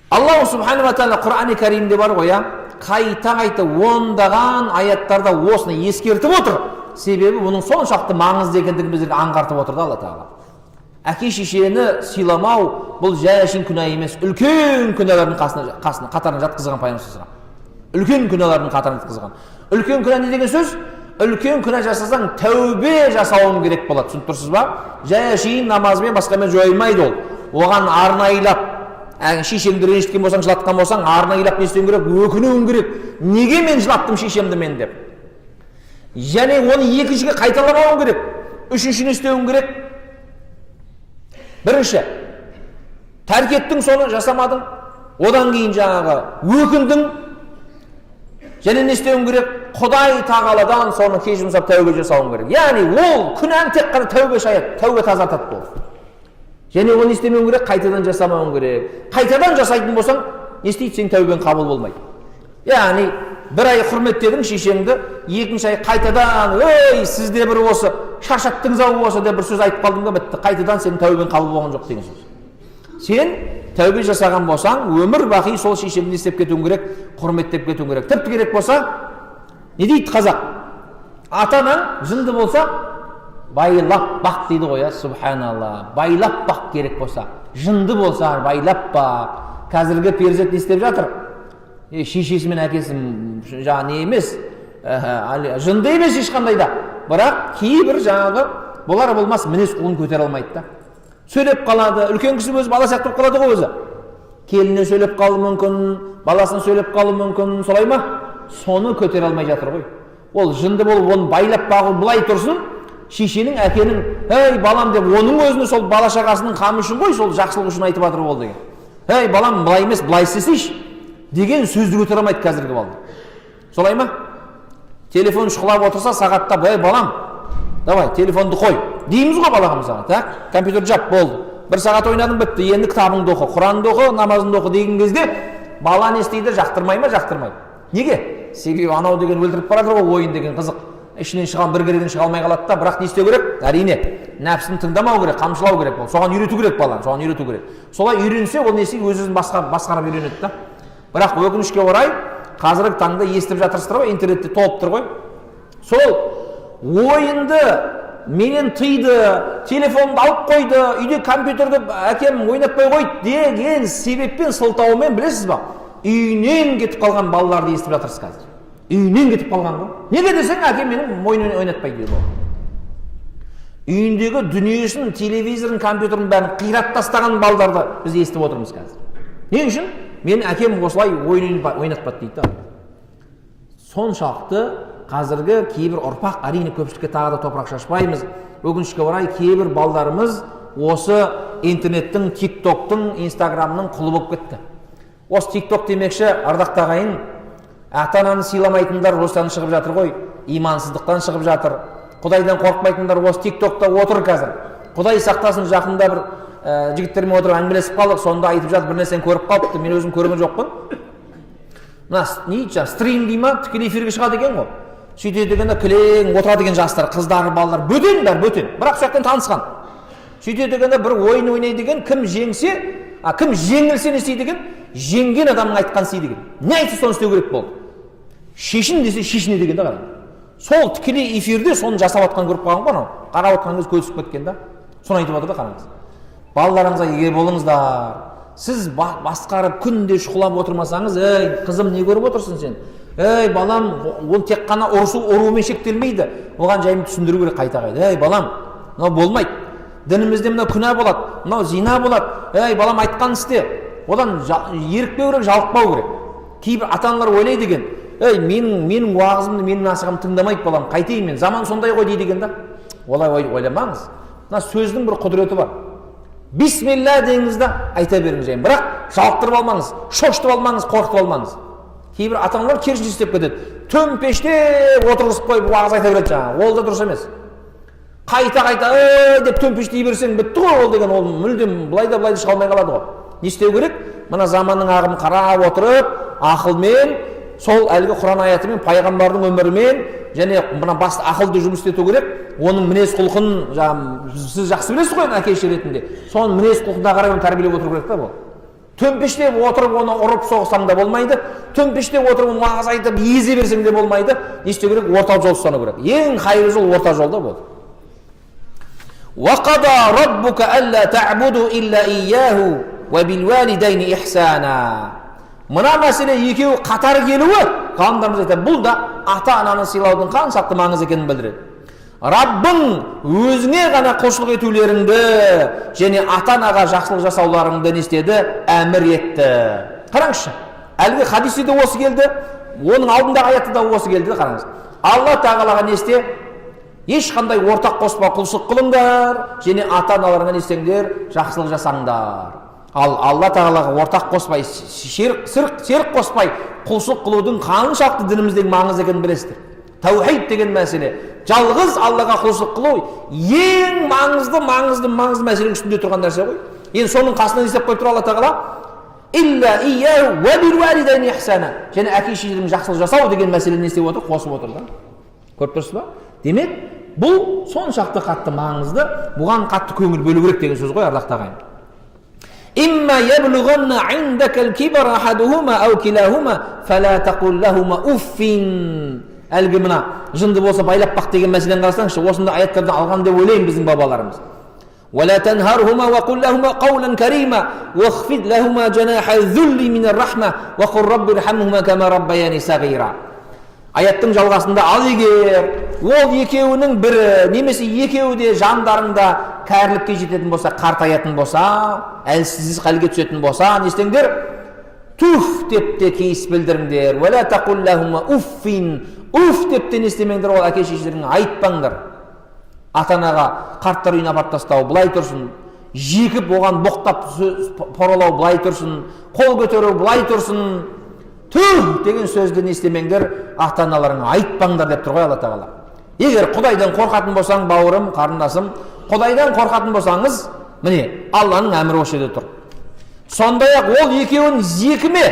Аллаху субханала тағала Құрани кәрімде бар ғой, иә, қайта қайта ондаған аяттарда осыны ескертіп отыр. Себебі бұның соншалықты маңызды екендігін біздерге аңғартып отыр да. Алла тағала әке шешені сыйламау бұл жай әшейін күнә емес, үлкен күнәлардың қасына қатарына жатқызған. Пайғамбар үлкен күнәлардың қатарына жатқызған. Үлкен күнә не деген сөз? Үлкен күнә жасасаң, тәубе жасауың керек болады, түсініп тұрсыз ба? Жай әшейін намазбен, басқамен жойылмайды ол. Оған арнайылап, шешеңді ренжіткен болсаң, жылатқан болсаң, арнайылап не істеуің керек? Өкінуің керек: неге мен жылаттым шешемді мен деп. Және оны екіншіге қайталамауың керек. Үшінші не істеуің керек? Бірінші тәрк еттің, соны жасамадың, одан кейін жаңағы өкіндің. Және не істеуің керек? Құдай тағаладан соны кешірім сұрап, тәубе жасауың керек. Яғни ол күнәні тек қана тәубе шаяды, тәубе тазартады ол. Және оны не істемеуің керек? Қайтадан жасамауың керек. Қайтадан жасайтын болсаң, не істейді? Сенің тәубең қабыл болмайды. Яғни бір ай құрметтедің шешеңді, екінші ай қайтадан: «Ей, сіз де бір осы шаршаттыңыз ау осы», – деп бір сөз айтып қалдың ба, бітті, қайтадан сенің тәубең қабыл болған жоқ деген сөз. Сен тәубе жасаған болсаң, өмір бақи сол шешеңді не істеп кетуің керек? Құрметтеп кетуің керек. Тіпті керек болса, не дейді қазақ? «Ата анаң жынды болса, байлап бақ», – дейді ғой. Иә, субханалла, байлап бақ. Керек болса, жынды болса, байлап бақ. Қазіргі перзент не істеп жатыр? Шешесі мен әкесі жаңағы не емес, жынды емес ешқандай да, бірақ кейбір жаңағы болар болмас мінез құлқын көтере алмайды да, сөйлеп қалады. Үлкен кісі өзі бала сияқты болып қалады ғой өзі. Келініне сөйлеп қалуы мүмкін, баласына сөйлеп қалуы мүмкін, солай ма? Соны көтере алмай жатыр ғой. Ол жынды болып, оны байлап бағу былай тұрсын, шешенің, әкенің «Ей, балам» деп, оның өзіне сол бала шағасының қамы үшін ғой, сол жақсылық үшін айтып жатыр ол деген, «Ей, балам, былай емес, былай істесейші» деген сөзді көтере алмайды қазіргі балалар, солай ма? Телефон шұқылап отырса сағаттап, «Ей, балам, давай телефонды қой» дейміз ғой балаға мысалға. Так, компьютер жап, болды, бір сағат ойнадың, бітті, енді кітабыңды оқы, Құранды оқы, намазыңды оқы деген кезде бала не істейді? Жақтырмай ма? Жақтырмайды. Неге? Себебі анау деген өлтіріп бара жатыр ғой, ойын деген қызық, ішінен шыға, бір кереден шыға алмай қалады да. Бірақ не істеу керек? Әрине, нәпсіні тыңдамау керек, қамшылау керек. Ол соған үйрету керек, баланы соған үйрету керек. Солай үйренсе, ол не істейді? Өз өзін басқарып үйренеді да. Бірақ өкінішке орай, қазіргі таңда естіп жатырсыздар ғой, интернетте толып тұр ғой, сол ойынды менен тыйды, телефонымды алып қойды, үйде компьютерді әкем ойнатпай қойды деген себеппен, сылтаумен, білесіз ба, үйінен кетіп қалған балаларды естіп жатырсыз қазір. Үйінен кетіп қалған ғой. Неге десең, әкем менің ойын ойнатпайды дейді ол. Үйіндегі дүниесін, телевизорын, компьютерін бәрін қиратып тастаған балдарды біз естіп отырмыз қазір. Не үшін? Менің әкем осылай ойын ойнатпады дейді да. Соншалықты қазіргі кейбір ұрпақ, әрине көпшілікке тағы да топырақ шашпаймыз, өкінішке орай кейбір балдарымыз осы интернеттің, тик-токтың, инстаграмның құлы болып кетті. Осы тик-ток демекші, ардақты ағайын, ата ананы сыйламайтындар осыдан шығып жатыр ғой, имансыздықтан шығып жатыр. Құдайдан қорықпайтындар осы тик-токта отыр қазір. Құдай сақтасын, жақында бір жігіттермен отырып әңгімелесіп қалдық, сонда айтып жатыр, бір нәрсені көріп қалыпты, мен өзім көрген жоқпын. Мына не дейді, жаңағы стрим дей ма, тікелей эфирге шығады екен ғой. Сөйтеді екен да, кілең отырады екен жастар, қыздар, балалар, бөтен, бәрі бөтен, бірақ сол жақтан танысқан. Сөйтеді екен да, бір ойын ойнайды екен, кім жеңсе, а кім жеңілсе не істейді екен? Жеңген адамның айтқанын істейді екен. Не айтса, соны істеу керек болды. Шешін десе, шешінеді екен да, қараңыз. Сол тікелей эфирде соны жасап жатқанын көріп қалған ғой анау. Қарап отырған кезде көзі түсіп кеткен да. Соны айтып жатыр да, қараңыз. Балаларыңызға еге болыңыздар. Сіз басқарып күнде шұқылап отырмасаңыз, ей, қызым, не көріп отырсың сен? Ей, балам, ол тек қана ұрысу, ұрумен шектелмейді. Оған жаймен түсіндіру керек қайта-қайта. Ей, балам, мынау болмайды. Дінімізде мынау күнә болады, мынау зина болады. Ей, балам, айтқанын істе. Одан ерікпеу керек, жалықпау керек. Кейбір ата аналар ойлайды екен, ей, менің уағызымды, менің насихатымды тыңдамайды балам, қайтейін мен, заман сондай ғой дейді екен да. Олай ойламаңыз. Мына сөздің бір құдіреті бар. Бисмилля деңіз да, айта беріңіз жайын. Бірақ жалықтырып алмаңыз, шошытып алмаңыз, қорқытып алмаңыз. Кейбір ата аналар керісінше істеп кетеді. Төмпештеп отырғызып қойып уағыз айта береді жаңағы. Ол да дұрыс емес. Қайта-қайта ей деп төмпештей берсең бітті ғой ол деген, ол мүлдем былай да былай да шыға алмай қалады ғой. Не істеу керек? Мына заманның ағымын қарап отырып, ақылмен, сол әлгі Құран аятымен, пайғамбардың өмірімен және мына басты ақылды жұмыс істету керек. Оның мінез құлқын жаңағы сіз жақсы білесіз ғой енді әке шеше ретінде. Соның мінез құлқына қарай оны тәрбиелеп отыру керек та бұл. Төмпештеп отырып оны ұрып соқсаң да болмайды, төмпештеп отырып оны уағыз айтып езе берсең де болмайды. Не істеу керек? Орта жол ұстану керек. Ең хайырлы жол орта жолда болды. وَقَضَى رَبُّكَ أَلَّا تَعْبُدُوا إِلَّا إِيَّاهُ وَبِالْوَالِدَيْنِ إِحْسَانًا. Мына мәселе екеуі қатар келуі, ғалымдарымыз айтады, бұл да ата ананы сыйлаудың қаншалықты маңызды екенін білдіреді. Раббың өзіңе ғана құлшылық етулеріңді және ата анаға жақсылық жасауларыңды не істеді? Әмір етті. Қараңызшы, әлгі хадисте де осы келді, оның алдындағы аятта да осы келді, қараңыз. Алла тағалаға не істе? Ешқандай ортақ қоспа құлшылық қылыңдар және ата аналарыңа не істеңдер? Жақсылық жасаңдар. Ал Алла тағалаға ортақ қоспай, серік қоспай құлшылық қылудың қаншалықты дініміздегі маңызды екенін білесіздер. Таухид деген мәселе, жалғыз Аллаға құлшылық қылу ең маңызды, маңызды, маңызды мәселенің үстінде тұрған нәрсе ғой. Енді соның қасына не істеп қойып тұр Алла тағала? Илля ияху уа бил уалидайни ихсана. Және әке шешелеріңе жақсылық жасау деген мәселені не істеп отыр? Қосып отыр да. Көріп тұрсыз ба? Демек, бұл соншалықты қатты маңызды, бұған қатты көңіл бөлу керек деген сөз ғой, ардақты ағайын. إما يبلغن عندك الكبر أحدهما أو كلاهما فلا تقل لهما أف. Әлгі мына жынды болса байлап бақ деген мәселені қарасаңызшы, осындай аяттардан алған деп ойлаймын біздің бабаларымыз. ولا تنهرهما وقل لهما قولا كريما واخفض لهما جناح الذل من الرحمة وقل رب ارحمهما كما ربياني صغيرا. Аяттың жалғасында, ал егер ол екеуінің бірі немесе екеуі де жандарында кәрілікке жететін болса, қартаятын болса, әлсіз халге түсетін болса, не істеңдер? Туф деп те кейіс білдіріңдер. Уәлә тақул ләһума уффин. Уф деп те не істемеңдер, ол әке шешелеріңе айтпаңдар. Ата анаға қарттар үйіне апарып тастау былай тұрсын, жекіп оған боқтап сөз поралау былай тұрсын, қол көтеру былай тұрсын, түх деген сөзді не істемеңдер, ата аналарыңа айтпаңдар деп тұр ғой Алла тағала. Егер Құдайдан қорқатын болсаң, бауырым, қарындасым, Құдайдан қорқатын болсаңыз, міне, Алланың әмірі осы жерде тұр. Сондай ақ ол екеуін зекіме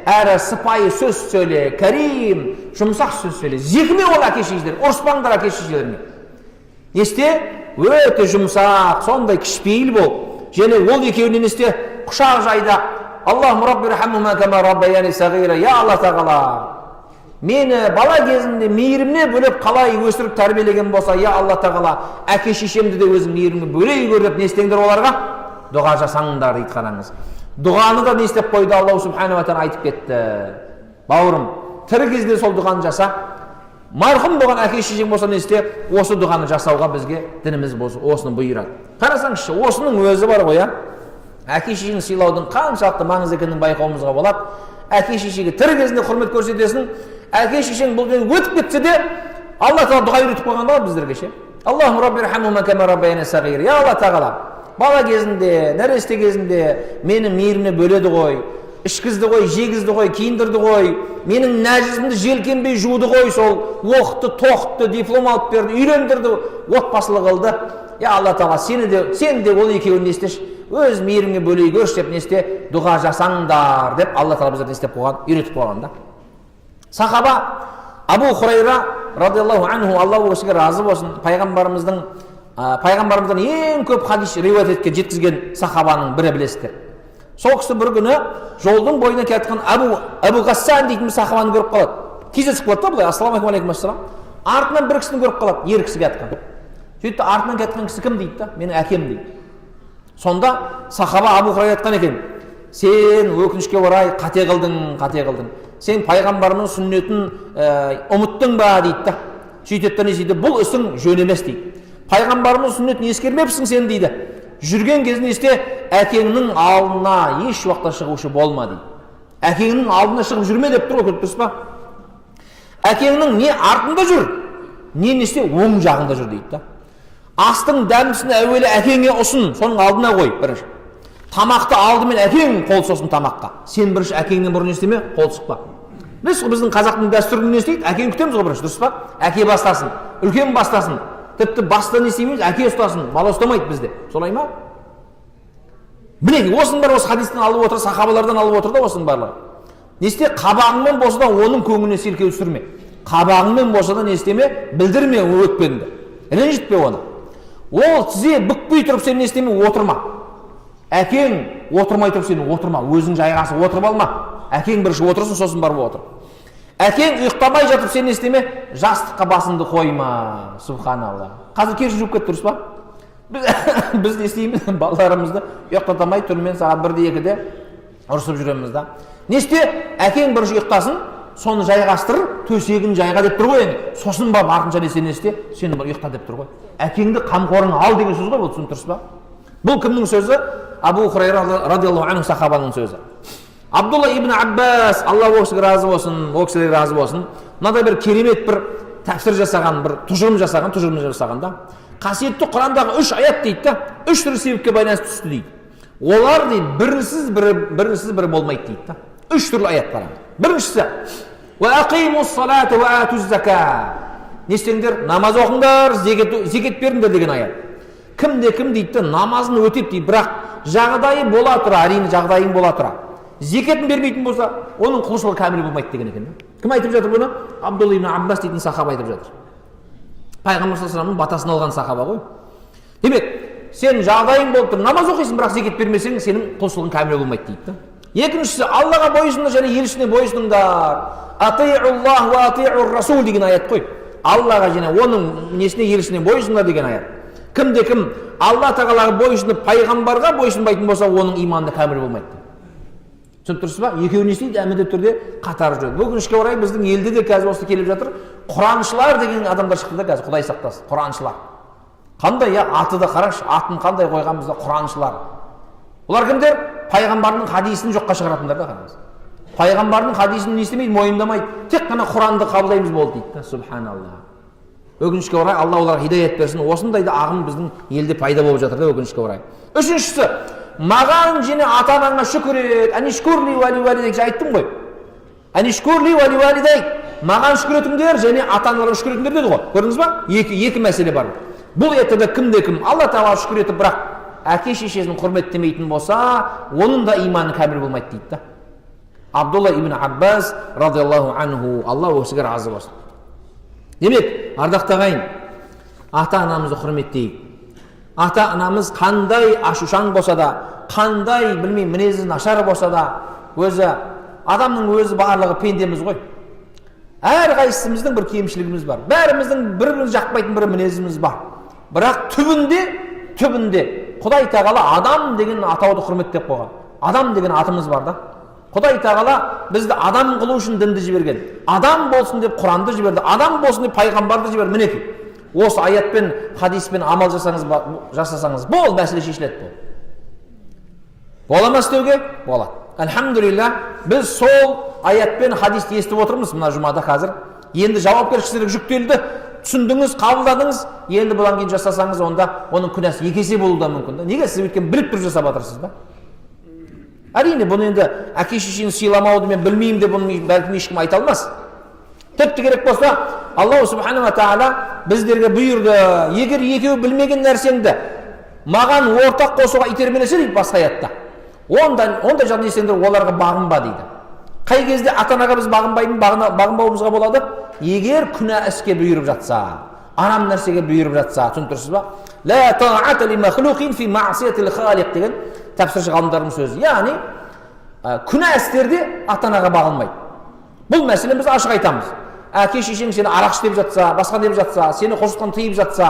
әрі сыпайы сөз сөйле, кәрим, жұмсақ сөз сөйле. Зекіме ол әке шешелер, ұрыспаңдар әке шешелеріңе. Не істе? Өте жұмсақ, сондай кішіпейіл бол. Және ол екеуіне не істе? Құшақ жайда. Аллахумма рабби ирхамхума кама раббаяни сағира. Я Алла тағала, мені бала кезімде мейіріміне бөлеп қалай өсіріп тәрбиелеген болса, я Алла тағала, әке шешемді де өзің мейірімге бөлей көр деп не істеңдер, оларға дұға жасаңдар дейді. Қараңыз, дұғаны да не істеп қойды? Аллаху субханала тағала айтып кетті. Бауырым, Тірі кезінде сол дұғаны жаса. Марқұм болған әке шешең болса, не істе? Осы дұғаны жасауға бізге дініміз осыны бұйырады. Қарасаңызшы, осының өзі бар ғой, иә, әке шешені сыйлаудың қаншалықты маңызды екенін байқауымызға болады. Әке шешеге тірі кезінде құрмет көрсетесің. Әке шешең бұл дүниеден өтіп кетсе де, Алла Тағала дұға үйретіп қойған да біздерге ше: «Я Алла Тағала, бала кезінде, нәресте кезінде мені мейіріміне бөледі ғой, ішкізді ғой, жегізді ғой, киіндірді ғой, менің нәжісімді желкенбей жуды ғой, сол оқытты, тоқытты, диплом алып берді, үйлендірді, отбасылы қылды. Я Алла Тағала, сені де, сен де ол екеуін не істеші, өз мейіріміңе бөлей көрші», – деп не істе, дұға жасаңдар деп Алла Тағала біздерді не істеп қойған, үйретіп қойған да. Сахаба Абу Хурайра радиаллаху анху, Алла ол кісіге разы болсын, пайғамбарымыздан ең көп хадис риуаят еткен, жеткізген сахабаның бірі, білесіздер. Сол кісі бір күні жолдың бойына келе жатқан Абу Ғассан дейтін бір сахабаны көріп қалады, кездесіп қалады да былай: «Ассалаумағалейкум!» «Алейкум ассалам!» Артынан бір кісіні көріп қалады, ер кісі келе жатқан. Сөйтті: «Артынан келе жатқан кісі кім?» – дейді да. «Менің әкем», – дейді. Сонда сахаба Абу Хурайра айтқан екен: «Сен, өкінішке орай, қате қылдың, қате қылдың. Сен пайғамбарымыздың сүннетін ұмыттың ба?» – дейді да. Сөйтеді да, не істейді: «Бұл ісің жөн емес», – дейді. «Пайғамбарымыздың сүннетін ескермепсің сен», – дейді. «Жүрген кезінде істе, әкеңнің алдына еш уақытта шығушы болма», – дейді. «Әкеңнің алдына шығып жүрме», – деп тұр ғой, көріп тұрсыз ба? «Әкеңнің не артында жүр, не істе, оң жағында жүр», – дейді да. «Астың дәмдісін әуелі әкеңе ұсын, соның алдына қой. Бірінші тамақты алдымен әкең қол сосын тамаққа. Сен бірінші әкеңнен бұрын не істеме, қол сұқпа». Білесіз ғой, біздің қазақтың дәстүрінде не істейді? Әкені күтеміз ғой бірінші, дұрыс па? Әке бастасын, үлкен бастасын. Тіпті баста не істейміз, әке ұстасын, бала ұстамайды бізде, солай ма? Мінекей, осының бәрі осы хадистен алып отыр, сахабалардан алып отыр да. Осының барлығы не істе, қабағыңмен болса да оның көңіліне селкеу түсірме, қабағыңмен болса да не істеме, білдірме өкпеңді, ренжітпе оны. Ол тізе бүкпей тұрып, сен не істеме, отырма. Әкең отырмай тұрып, сен отырма, өзің жайғасып отырып алма. Әкең бірінші отырсын, сосын барып отыр. Әкең ұйықтамай жатып, сен не істеме, жастыққа басыңды қойма. Субханалла, қазір керісінше болып кетті, дұрыс па? Біз не істейміз? Балаларымызды ұйықтата алмай, түнімен сағат 1-де, 2-де ұрысып жүреміз да. Не істе, әкең бірінші ұйықтасын, соны жайғастыр, төсегін жайға деп тұр ғой енді. Сосын барып артынша не, сен не істе, сен ұйықта деп тұр ғой. Әкеңді қамқорыңа ал деген сөз ғой бұл, түсініп тұрсыз ба? Бұл кімнің сөзі? Абу Хурайра радиаллаху анху сахабаның сөзі. Абдулла ибн Аббас, Алла ол кісіге разы болсын, ол кісілерге разы болсын, мынадай бір керемет бір тәпсір жасаған, бір тұжырым жасаған да. Қасиетті Құрандағы үш аят, дейді да, үш түрлі себепке байланысты түсті дейді. Олар, дейді, бірінсіз бірі, бірінсіз бірі болмайды дейді да. Үш түрлі аят бар. Біріншісі: не істеңдер? Намаз оқыңдар, зекет беріңдер деген аят. Кімде кім, дейді да, намазын өтеп, дейді, бірақ жағдайы бола тұра, әрине, жағдайың бола тұра, зекетін бермейтін болса, оның құлшылығы кәміл болмайды деген екен да. Кім айтып жатыр бұны? Абдулла ибн Аббас дейтін сахаба айтып жатыр. Пайғамбар саллаллаху алейhi батасын алған сахаба ғой. Демек, сен жағдайың болып тұр, намаз оқисың, бірақ зекет бермесең, сенің құлшылығың кәміл болмайды дейді да. Екіншісі: Аллаға бойұсыныңдар және елшісіне бойұсыныңдар, расул деген аят қой. Аллаға және оның несіне, елшісіне бойұсыныңдар деген аят. Кімде кім Алла Тағалаға бойұсынып, пайғамбарға бойұсынбайтын болса, оның иманы кәміл болмайды. Түсініп тұрсыз ба? Екеуі не істейді? Міндетті түрде қатар жүреді. Өкінішке орай, біздің елде де қазір осы келіп жатыр, құраншылар деген адамдар шықты да қазір, Құдай сақтасын. Құраншылар қандай, иә? Аты да, қараңызшы, атын қандай қойғанбыз да, құраншылар. Олар кімдер? Пайғамбардың хадисін жоққа шығаратындар да. Қараңыз, пайғамбардың хадисін не істемейді? Мойындамайды. Тек қана Құранды қабылдаймыз, болды дейді да. Субханалла, өкінішке орай, Алла оларға хидаят берсін, осындай да ағым біздің елде пайда болып жатыр да, өкінішке орай. Үшіншісі: маған және ата анаңа шүкір ет. Айттым ғой, маған шүкір етіңдер және ата аналарға шүкір етіңдер деді ғой, көрдіңіз ба? Екі мәселе бар бұл аятта. Кімде кім Алла Тағалаға шүкір етіп, бірақ әке шешесін құрметтемейтін болса, оның да иманы кәміл болмайды дейді да. Абдулла ибн Аббас радиаллаху анху, Алла ол кісіге разы болсын. Демек, ардақты ағайын, ата анамызды құрметтейік. Ата анамыз қандай ашушаң болса да, қандай, білмеймін, мінезі нашар болса да, өзі адамның өзі, барлығы пендеміз ғой, әрқайсымыздың бір кемшілігіміз бар, бәріміздің бір бірімізге жақпайтын бір мінезіміз бар. Бірақ түбінде Құдай Тағала адам деген атауды құрметтеп қойған. Адам деген атымыз бар да. Құдай Тағала бізді адам қылу үшін дінді жіберген, адам болсын деп Құранды жіберді, адам болсын деп пайғамбарды жіберді. Мінекей, осы аятпен, хадиспен амал жасасаңыз, бол, мәселе шешіледі. Бұл бола ма істеуге? Болады. Альхамдулилля, біз сол аятпен хадисті естіп отырмыз мына жұмада. Қазір енді жауапкершілік жүктелді, түсіндіңіз, қабылдадыңыз. Енді бұдан кейін жасасаңыз, онда оның күнәсі екі есе болуы да мүмкін да. Неге? Сіз өйткені біліп тұрып жасап жатырсыз да. Әрине, бұны енді әке шешені сыйламауды мен білмеймін деп, бұны бәлкім ешкім айта алмас. Тіпті керек болса, Аллаху субханала тағала біздерге бұйырды: егер екеуі білмеген нәрсеңді маған ортақ қосуға итермелесе дейді басқа аятта, онда ондай жағдайда сендер оларға бағынба дейді. Қай кезде ата анаға біз бағынбауымызға болады? Егер күнә іске бұйырып жатса, арам нәрсеге бұйырып жатса. Түсініп тұрсыз ба? Деген тәпсірші ғалымдардың сөзі. Яғни күнә істерде ата анаға бағынбайды. Бұл мәселені біз ашық айтамыз. Әке шешең сені арақ іш деп жатса, басқа деп жатса, сені құлшылықтан тыйып жатса,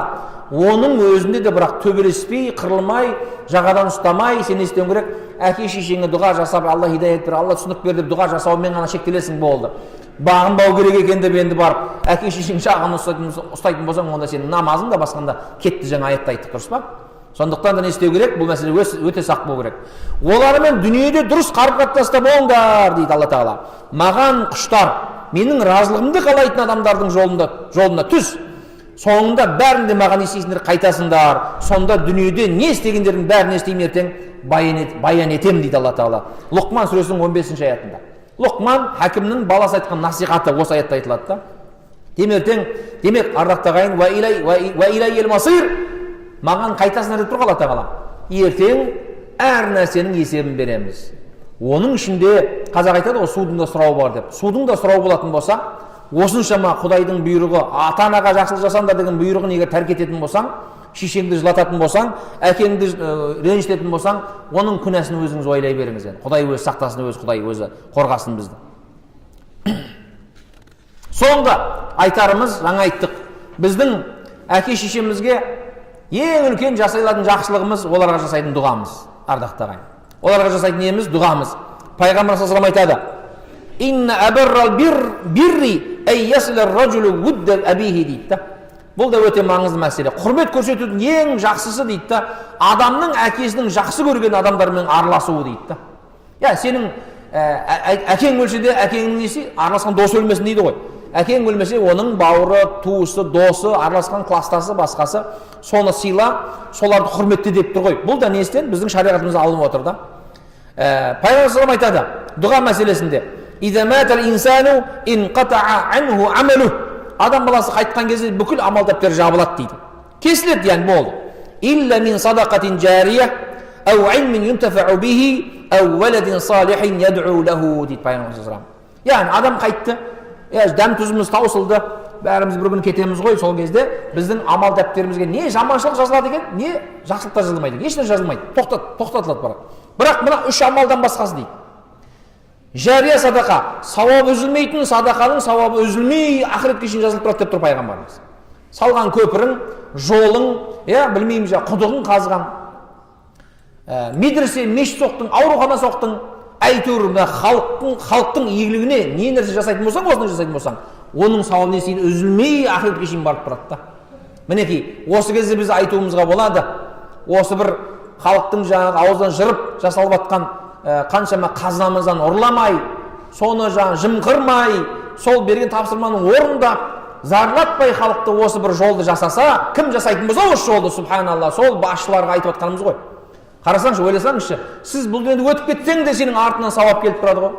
оның өзінде де бірақ төбелеспей, қырылмай, жағадан ұстамай, сен не істеуің керек? Әке шешеңе дұға жасап, Алла хидаят бер, Алла түсінік бер деп дұға жасаумен ғана шектелесің, болды. Бағынбау керек екен деп енді барып әке шешең жағын ұстайтын болсаң, онда сенің намазың да, басқаң да кетті. Жаңа аятта айттық, дұрыс па? Сондықтан да не істеу керек? Бұл мәселе өте сақ болу керек. Олармен дүниеде дұрыс қарым қатынаста болыңдар дейді Алла Тағала. Маған құштар, менің разылығымды қалайтын адамдардың жолында түс. Соңында бәрінде маған не істейсіңдер? Қайтасыңдар. Сонда дүниеде не істегендердің бәрін не істеймін? Ертең баян етемін дейді Алла Тағала. Лұқман сүресінің 15-ші аятында Лұқман хәкімнің баласы айтқан насихаты осы аятта айтылады да. Демек, ертең, демек, ардақты ағайын, маған қайтасыңдар деп тұр ғой Алла Тағала. Ертең әр нәрсенің есебін береміз. Оның ішінде қазақ айтады ғой, судың да сұрауы бар деп. Судың да сұрауы болатын болса, осыншама Құдайдың бұйрығы, ата анаға жақсылық жасаңдар деген бұйрығын егер тәрк ететін болсаң, шешеңді жылататын болсаң, әкеңді ренжітетін болсаң, оның күнәсін өзіңіз ойлай беріңіз енді. Құдай өзі сақтасын, өзі Құдай өзі қорғасын бізді. Соңғы айтарымыз, жаңа айттық, біздің әке шешемізге ең үлкен жасай алатын жақсылығымыз — оларға жасайтын дұғамыз. Ардақты ағайын, оларға жасайтын неміз? Дұғамыз. Пайғамбар саллаллаху айтады: дейді да. Бұл да өте маңызды мәселе. Құрмет көрсетудің ең жақсысы дейді да, адамның әкесінің жақсы көрген адамдармен араласуы дейді да. Иә, сенің әкең өлсе де, әкеңнің несі, араласқан досы өлмесін дейді ғой. Әкең өлмесе, оның бауыры, туысы, досы, араласқан класстасы, басқасы, соны сыйла, соларды құрметте деп тұр ғой. Бұл да несінен? Біздің шариғатымызда алынып отыр да. Пайғамбар айтады дұға мәселесінде: адам баласы қайтқан кезде бүкіл амал дәптері жабылады дейді, кесіледі, яғни болды. Илля мин садақатин жария ау илмин юнтафау бихи ау валадин салихин яд'у лаху дейді пайғамбар. Яғни адам қайтты, иә, дәм тұзымыз таусылды, бәріміз бір күні кетеміз ғой. Сол кезде біздің амал дәптерімізге не жаманшылық жазылады екен, не жақсылық та жазылмайды екен, ешнәрсе жазылмайды, тоқтатылады. Бірақ мына үш амалдан басқасы дейді: жария садақа, сауабы үзілмейтін садақаның сауабы үзілмей ақыретке шейін жазылып тұрады деп тұр пайғамбарымыз. Салған көпірің, жолың, иә, білмеймін, жаңағы құдығын қазған, медресе, мешіт соқтың, аурухана соқтың, әйтеуір мына халықтың игілігіне не нәрсе жасайтын болсаң, осыны жасайтын болсаң, оның сауабы не істейді? Үзілмей ақыретке шейін барып тұрады да. Мінекей, осы кезде біз айтуымызға болады: осы бір халықтың жаңағы аузынан жырып жасалып жатқан қаншама қазынамыздан ұрламай, соны жаңағы жымқырмай, сол берген тапсырманы орындап, зарлатпай халықты, осы бір жолды жасаса, кім жасайтын болса осы жолды, субханалла, сол басшыларға айтып жатқанымыз ғой. Қарасаңшы, ойласаңызшы, сіз бұл дүниеден өтіп кетсең де, сенің артынан сауап келіп тұрады ғой.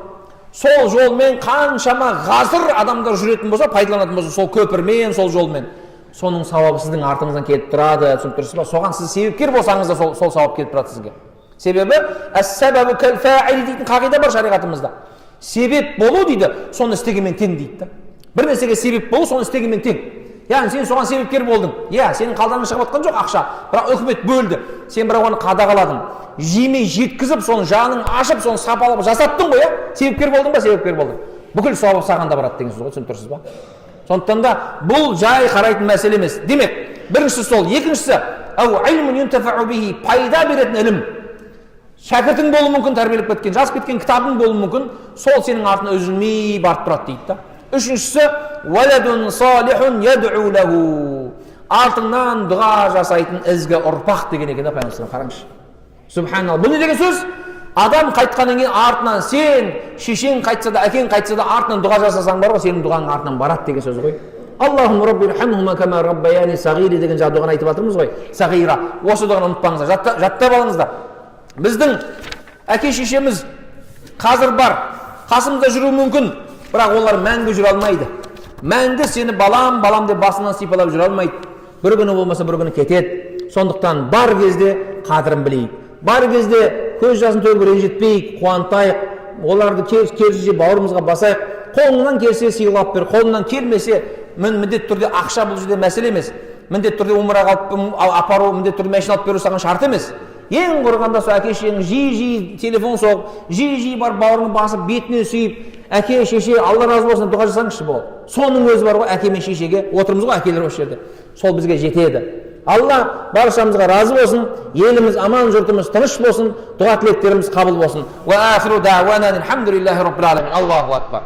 Сол жолмен қаншама ғасыр адамдар жүретін болса, пайдаланатын болса сол көпірмен, сол жолмен, соның сауабы сіздің артыңыздан келіп тұрады. Түсініп тұрсыз ба? Соған сіз себепкер болсаңыз да, сол сауап келіп тұрады сізге. Себебі дейтін қағида бар шариғатымызда: себеп болу дейді, соны істегенмен тең дейді да. Бір нәрсеге себеп болу соны істегенмен тең. Яғни сен соған себепкер болдың, иә, сенің қалтаңнан шығып жатқан жоқ ақша, бірақ үкімет бөлді, сен бірақ оны қадағаладың, жемей жеткізіп, соны жаның ашып, соны сапалы жасаттың ғой, иә. Себепкер болдың ба? Себепкер болдың. Бүкіл сауап саған да барады деген сөз ғой. Түсініп тұрсыз ба? Сондықтан да бұл жай қарайтын мәселе емес. Демек, біріншісі сол, екіншісі пайда беретін ілім. Шәкіртің болуы мүмкін, тәрбиелеп кеткен, жазып кеткен кітабың болуы мүмкін, сол сенің артыңа үзілмей барып тұрады дейді да. Үшіншісі, артыңнан дұға жасайтын ізгі ұрпақ деген екен да пайғамбар. Қараңызшы, субханалла, бұл не деген сөз? Адам қайтқаннан кейін артынан сен, шешең қайтса да, әкең қайтса да, артынан дұға жасасаң бар ғой, сенің дұғаң артынан барады деген сөз ғой. Деген жаңағы дұғаны айтып жатырмыз ғой, сағира. Осы дұғаны ұмытпаңыздар, жаттап алыңыздар. Біздің әке шешеміз қазір бар, қасымызда жүруі мүмкін, бірақ олар мәңгі жүре алмайды. Мәңгі сені балам, балам деп басынан сипалап жүре алмайды. Бір күні болмаса бір күні кетеді. Сондықтан бар кезде қадірін білейік, бар кезде көз жасын төгіп ренжітпейік, қуантайық оларды, керісінше бауырымызға басайық. Қолыңнан келсе, сыйлық алып бер, қолыңнан келмесе, міндетті түрде ақша бұл жерде мәселе емес. Міндетті түрде умраға алып апару, міндетті түрде машина алып беру саған шарт емес. Ең құрығанда сол әке шешеңің жиі жиі телефон соғып, жиі жиі барып бауырыңды басып, бетінен сүйіп, әке шеше алла разы болсын, дұға жасаңызшы, болды. Соның өзі бар ғой, әке мен шешеге отырмыз ғой, әкелер осы жерде, сол бізге жетеді. Алла баршамызға разы болсын, еліміз аман, жұртымыз тыныш болсын, дұға тілектеріміз қабыл болсын. Аллаху акбар.